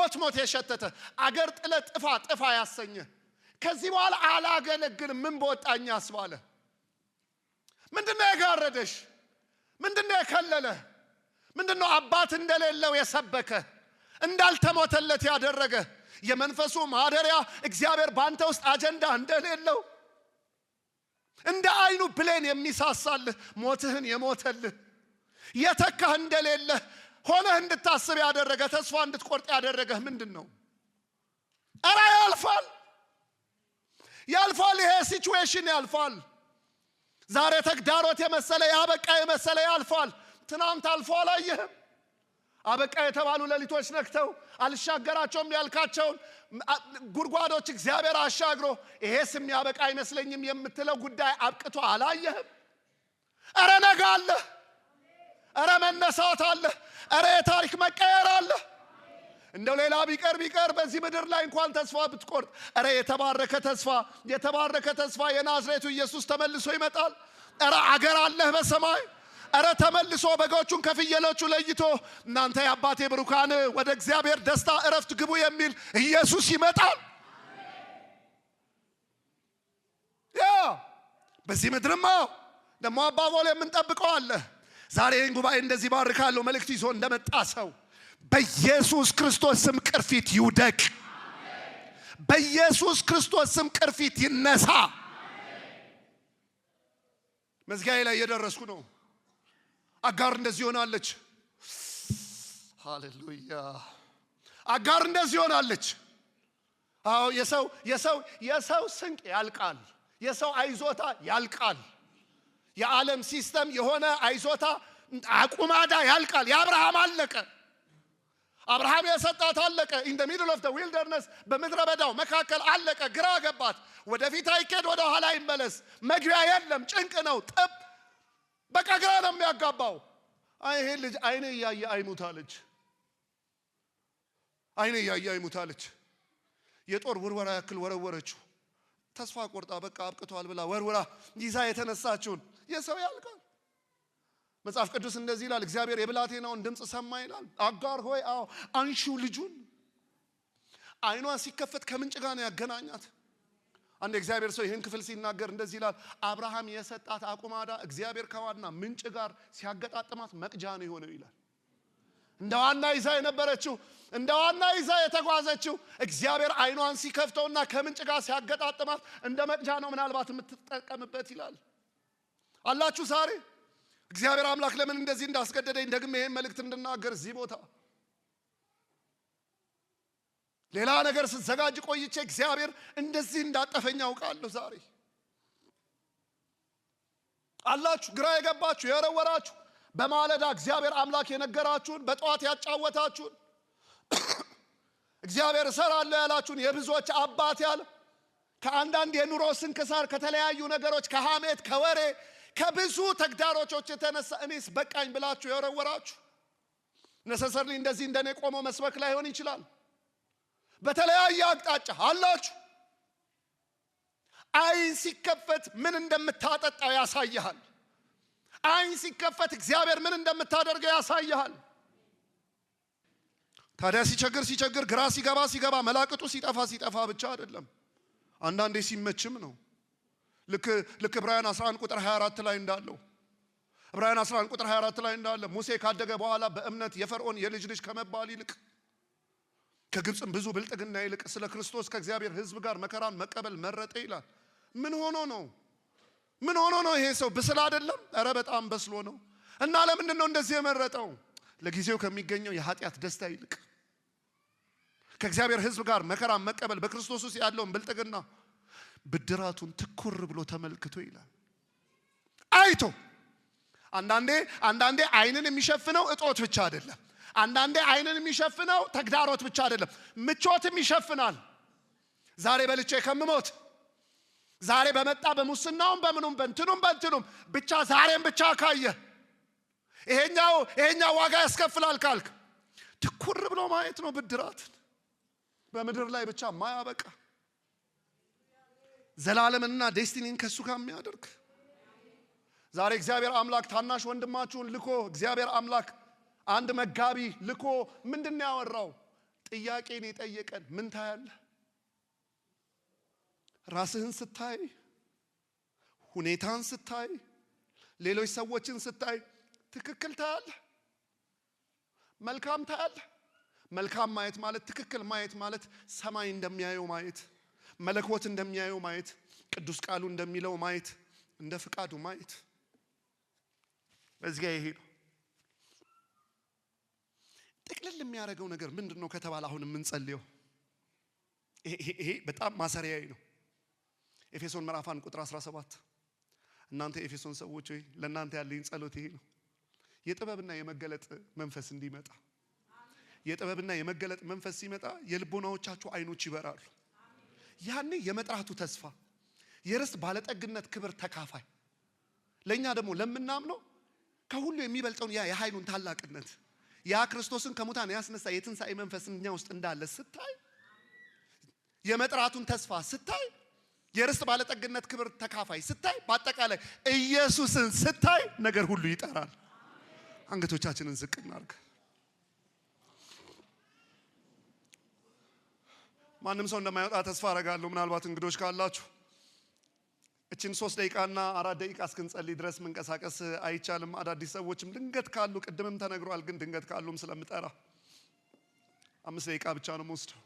ሞት ሞት የሸተተ፣ አገር ጥለ ጥፋ ጥፋ ያሰኘ፣ ከዚህ በኋላ አላገለግልም ምን በወጣኝ ያስባለ ምንድነው የጋረደሽ? ምንድነው የከለለ? ምንድነው አባት እንደሌለው የሰበከ፣ እንዳልተሞተለት ያደረገ፣ የመንፈሱ ማደሪያ እግዚአብሔር ባንተ ውስጥ አጀንዳ እንደሌለው፣ እንደ አይኑ ብሌን የሚሳሳልህ፣ ሞትህን የሞተልህ፣ የተካህ እንደሌለህ ሆነህ እንድታስብ ያደረገ፣ ተስፋ እንድትቆርጥ ያደረገህ ምንድን ነው? ኧረ ያልፋል፣ ያልፋል። ይሄ situation ያልፋል። ዛሬ ተግዳሮት የመሰለ፣ ያበቃ የመሰለ ያልፋል። ትናንት አልፎ አላየህም? አበቃ የተባሉ ሌሊቶች ነግተው፣ አልሻገራቸውም ያልካቸውን ጉድጓዶች እግዚአብሔር አሻግሮ፣ ይሄስ የሚያበቃ አይመስለኝም የምትለው ጉዳይ አብቅቶ አላየህም? ኧረ ነገ አለ። ኧረ መነሳት አለ። ኧረ የታሪክ መቀየር አለ። እንደው ሌላ ቢቀር ቢቀር በዚህ ምድር ላይ እንኳን ተስፋ ብትቆርጥ፣ ኧረ የተባረከ ተስፋ፣ የተባረከ ተስፋ፣ የናዝሬቱ ኢየሱስ ተመልሶ ይመጣል። ኧረ አገር አለህ በሰማይ። ኧረ ተመልሶ በጎቹን ከፍየሎቹ ለይቶ እናንተ የአባቴ ብሩካን ወደ እግዚአብሔር ደስታ እረፍት ግቡ የሚል ኢየሱስ ይመጣል። ያ በዚህ ምድርማ ደግሞ አባቦል የምንጠብቀው አለ። ዛሬ ይህን ጉባኤ እንደዚህ ባርካለሁ። መልእክት ይዞ እንደመጣ ሰው በኢየሱስ ክርስቶስ ስም ቅርፊት ይውደቅ። በኢየሱስ ክርስቶስ ስም ቅርፊት ይነሳ። መዝጊያዬ ላይ እየደረስኩ ነው። አጋር እንደዚህ ሆናለች። ሃሌሉያ! አጋር እንደዚህ ሆናለች። አዎ፣ የሰው ስንቅ ያልቃል። የሰው አይዞታ ያልቃል። የዓለም system የሆነ አይዞታ አቁማዳ ያልቃል። የአብርሃም አለቀ። አብርሃም የሰጣት አለቀ። In the middle of the wilderness፣ በምድረ በዳው መካከል አለቀ። ግራ ገባት። ወደፊት አይኬድ፣ ወደ ኋላ ይመለስ። መግቢያ የለም። ጭንቅ ነው። ጥብ በቃ ግራ ነው የሚያጋባው። አይ ይሄ ልጅ አይኔ እያየ አይሙት አለች። አይኔ እያየ አይሙት አለች። የጦር ውርወራ ያክል ወረወረችው። ተስፋ ቆርጣ በቃ አብቅቷል ብላ ወርውራ ይዛ የተነሳችውን የሰው ያልቃል። መጽሐፍ ቅዱስ እንደዚህ ይላል። እግዚአብሔር የብላቴናውን ድምፅ ሰማ ይላል። አጋር ሆይ፣ አዎ፣ አንሺው ልጁን። አይኗ ሲከፈት ከምንጭ ጋር ነው ያገናኛት። አንድ የእግዚአብሔር ሰው ይህን ክፍል ሲናገር እንደዚህ ይላል። አብርሃም የሰጣት አቁማዳ እግዚአብሔር ከዋና ምንጭ ጋር ሲያገጣጥማት መቅጃ ነው የሆነው ይላል። እንደ ዋና ይዛ የነበረችው፣ እንደ ዋና ይዛ የተጓዘችው እግዚአብሔር አይኗን ሲከፍተውና ከምንጭ ጋር ሲያገጣጥማት እንደ መቅጃ ነው ምናልባት የምትጠቀምበት ይላል። አላችሁ ዛሬ እግዚአብሔር አምላክ ለምን እንደዚህ እንዳስገደደኝ ደግሜ ይሄን መልእክት እንድናገር እዚህ ቦታ ሌላ ነገር ስዘጋጅ ቆይቼ እግዚአብሔር እንደዚህ እንዳጠፈኝ አውቃለሁ። ዛሬ አላችሁ ግራ የገባችሁ፣ የወረወራችሁ፣ በማለዳ እግዚአብሔር አምላክ የነገራችሁን፣ በጠዋት ያጫወታችሁን፣ እግዚአብሔር እሰራለሁ ያላችሁን፣ የብዙዎች አባት ያለ፣ ከአንዳንድ የኑሮ ስንክሳር፣ ከተለያዩ ነገሮች፣ ከሐሜት፣ ከወሬ፣ ከብዙ ተግዳሮቶች የተነሳ እኔስ በቃኝ ብላችሁ የወረወራችሁ፣ necessarily እንደዚህ እንደኔ ቆሞ መስበክ ላይሆን ይችላል። በተለያየ አቅጣጫ አላችሁ። አይን ሲከፈት ምን እንደምታጠጣው ያሳይሃል። አይን ሲከፈት እግዚአብሔር ምን እንደምታደርገው ያሳይሃል። ታዲያ ሲቸግር ሲቸግር፣ ግራ ሲገባ ሲገባ፣ መላቅጡ ሲጠፋ ሲጠፋ ብቻ አይደለም፣ አንዳንዴ ሲመችም ነው። ልክ ዕብራውያን 11 ቁጥር 24 ላይ እንዳለው፣ ዕብራውያን 11 ቁጥር 24 ላይ እንዳለ፣ ሙሴ ካደገ በኋላ በእምነት የፈርዖን የልጅ ልጅ ከመባል ይልቅ፣ ከግብፅም ብዙ ብልጥግና ይልቅ ስለ ክርስቶስ ከእግዚአብሔር ሕዝብ ጋር መከራን መቀበል መረጠ ይላል። ምን ሆኖ ነው? ምን ሆኖ ነው? ይሄ ሰው ብስል አይደለም? እረ በጣም በስሎ ነው። እና ለምንድን ነው እንደዚህ የመረጠው? ለጊዜው ከሚገኘው የኃጢአት ደስታ ይልቅ ከእግዚአብሔር ሕዝብ ጋር መከራን መቀበል፣ በክርስቶስ ውስጥ ያለውን ብልጥግና ብድራቱን ትኩር ብሎ ተመልክቶ ይላል። አይቶ። አንዳንዴ አይንን የሚሸፍነው እጦት ብቻ አይደለም። አንዳንዴ አይንን የሚሸፍነው ተግዳሮት ብቻ አይደለም፣ ምቾትም ይሸፍናል። ዛሬ በልቼ ከምሞት፣ ዛሬ በመጣ በሙስናውም በምኑም በእንትኑም በእንትኑም ብቻ ዛሬም ብቻ ካየ ይሄኛው ዋጋ ያስከፍላል ካልክ ትኩር ብሎ ማየት ነው ብድራትን። በምድር ላይ ብቻ ማያበቃ ዘላለምንና destiny ን ከእሱ ጋር የሚያደርግ። ዛሬ እግዚአብሔር አምላክ ታናሽ ወንድማችሁን ልኮ፣ እግዚአብሔር አምላክ አንድ መጋቢ ልኮ ምንድን ነው ያወራው? ጥያቄን የጠየቀን ምን ታያለህ? ራስህን ስታይ፣ ሁኔታን ስታይ፣ ሌሎች ሰዎችን ስታይ ትክክል ታያለህ? መልካም ታያለህ? መልካም ማየት ማለት፣ ትክክል ማየት ማለት ሰማይ እንደሚያየው ማየት፣ መለኮት እንደሚያየው ማየት፣ ቅዱስ ቃሉ እንደሚለው ማየት፣ እንደ ፍቃዱ ማየት። በዚያ ይሄ ነው። ጥቅልል የሚያደርገው ነገር ምንድን ነው ከተባለ አሁን የምንጸልየው ይሄ በጣም ማሰሪያዊ ነው። ኤፌሶን ምዕራፍ 1 ቁጥር 17። እናንተ የኤፌሶን ሰዎች ሆይ፣ ለእናንተ ያለኝ ጸሎት ይሄ ነው። የጥበብና የመገለጥ መንፈስ እንዲመጣ። የጥበብና የመገለጥ መንፈስ ሲመጣ የልቦናዎቻችሁ አይኖች ይበራሉ። ያኔ የመጥራቱ ተስፋ፣ የርስት ባለጠግነት ክብር ተካፋይ፣ ለእኛ ደግሞ ለምናምነው ከሁሉ የሚበልጠውን ያ የኃይሉን ታላቅነት፣ ያ ክርስቶስን ከሙታን ያስነሳ የትንሣኤ መንፈስ እኛ ውስጥ እንዳለ ስታይ፣ የመጥራቱን ተስፋ ስታይ፣ የርስት ባለጠግነት ክብር ተካፋይ ስታይ፣ በአጠቃላይ ኢየሱስን ስታይ ነገር ሁሉ ይጠራል። አንገቶቻችንን ዝቅ እናርግ። ማንም ሰው እንደማይወጣ ተስፋ አረጋለሁ። ምናልባት እንግዶች ካላችሁ እችን 3 ደቂቃና 4 ደቂቃ እስክንጸልይ ድረስ መንቀሳቀስ አይቻልም። አዳዲስ ሰዎችም ድንገት ካሉ፣ ቅድምም ተነግሯል፣ ግን ድንገት ካሉም ስለምጠራ 5 ደቂቃ ብቻ ነው የምወስደው።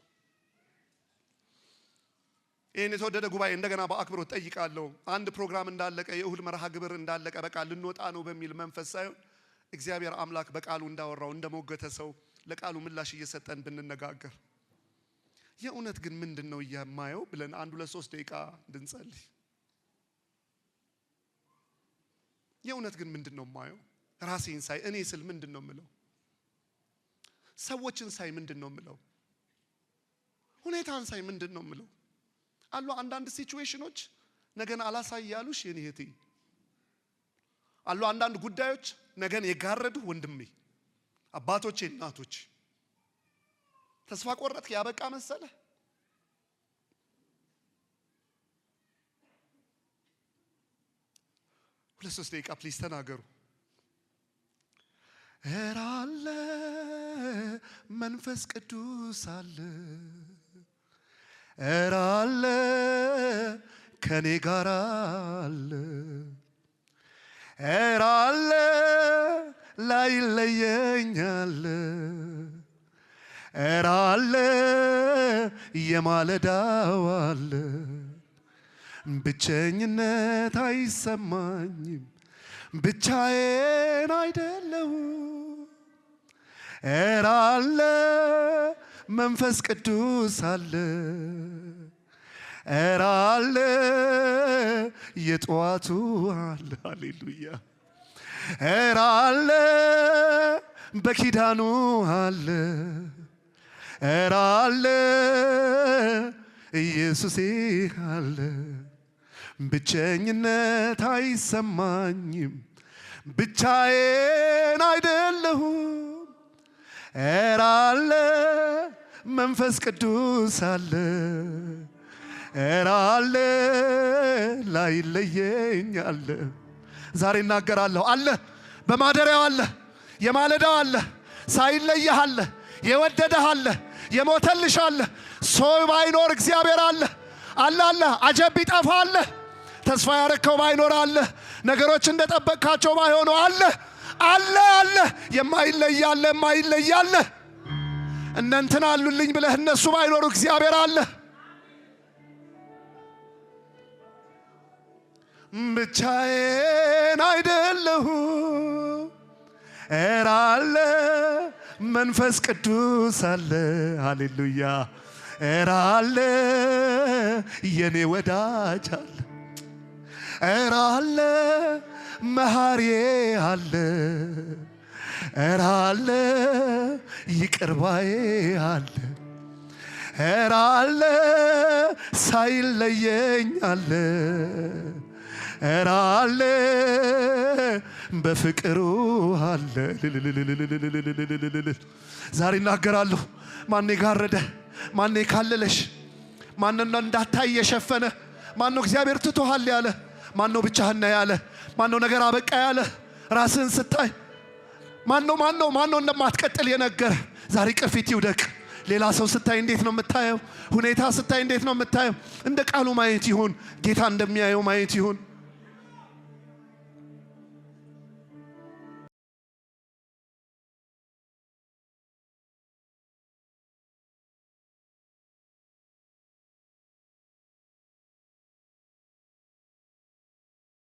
ይህን የተወደደ ጉባኤ እንደገና በአክብሮት ጠይቃለሁ። አንድ ፕሮግራም እንዳለቀ፣ የእሁድ መርሃ ግብር እንዳለቀ፣ በቃ ልንወጣ ነው በሚል መንፈስ ሳይሆን እግዚአብሔር አምላክ በቃሉ እንዳወራው እንደሞገተ ሰው ለቃሉ ምላሽ እየሰጠን ብንነጋገር፣ የእውነት ግን ምንድን ነው የማየው ብለን አንድ ሁለት ሶስት ደቂቃ እንድንጸልይ። የእውነት ግን ምንድን ነው የማየው? ራሴን ሳይ፣ እኔ ስል ምንድን ነው የምለው? ሰዎችን ሳይ ምንድን ነው የምለው? ሁኔታን ሳይ ምንድን ነው የምለው? አሉ አንዳንድ situation ኖች ነገን አላሳይ ያሉሽ የኔ እህቴ፣ አሉ አንዳንድ ጉዳዮች ነገን የጋረዱ ወንድሜ፣ አባቶቼ፣ እናቶች፣ ተስፋ ቆረጥክ? ያበቃ መሰለ? ሁለት ሶስት ደቂቃ please ተናገሩ። ኧረ አለ፣ መንፈስ ቅዱስ አለ፣ ኧረ አለ፣ ከኔ ጋር አለ፣ ኧረ አለ፣ ላይለየኝ አለ፣ ኧረ አለ፣ የማለዳው አለ፣ ብቸኝነት አይሰማኝም፣ ብቻዬን አይደለሁም። ኧረ አለ፣ መንፈስ ቅዱስ አለ፣ ኧረ አለ፣ የጠዋቱ አለ፣ ሃሌሉያ፣ ኧረ አለ፣ በኪዳኑ አለ፣ ኧረ አለ፣ ኢየሱሴ አለ፣ ብቸኝነት አይሰማኝም፣ ብቻዬን አይደለሁም። ኧረ አለ፣ መንፈስ ቅዱስ አለ፣ ኧረ አለ፣ ላይለየኝ አለ። ዛሬ እናገራለሁ፣ አለ፣ በማደሪያው አለ፣ የማለዳው አለ፣ ሳይለየህ አለ፣ የወደደህ አለ፣ የሞተልሽ አለ። ሰው ባይኖር እግዚአብሔር አለ፣ አለ፣ አለ። አጀብ ቢጠፋ አለ። ተስፋ ያረከው ባይኖር አለ። ነገሮች እንደጠበቅካቸው ባይሆኑ አለ፣ አለ፣ አለ። የማይለይ አለ፣ የማይለይ አለ። እነ እንትና አሉልኝ ብለህ እነሱ ባይኖሩ እግዚአብሔር አለ። ብቻዬን አይደለሁም። ኧረ አለ፣ መንፈስ ቅዱስ አለ። ሃሌሉያ። ኧረ አለ፣ የኔ ወዳጅ አለ። ኧረ አለ፣ መሐሪዬ አለ። ኧረ አለ፣ ይቅር ባዬ አለ። ኧረ አለ፣ ሳይለየኝ አለ። ኧረ አለ፣ በፍቅሩ አለ። ዛሬ እናገራለሁ። ማን የጋረደ? ማን የካለለሽ? ማን እንዳታይ የሸፈነ? ማነው እግዚአብሔር ትቶሃል ያለ? ማነው ብቻህን ነህ ያለ? ማነው ነገር አበቃ ያለ? ራስህን ስታይ ማነው? ማነው? ማነው እንደማትቀጥል የነገረ? ዛሬ ቅርፊት ይውደቅ። ሌላ ሰው ስታይ እንዴት ነው የምታየው? ሁኔታ ስታይ እንዴት ነው የምታየው? እንደ ቃሉ ማየት ይሁን፣ ጌታ እንደሚያየው ማየት ይሁን።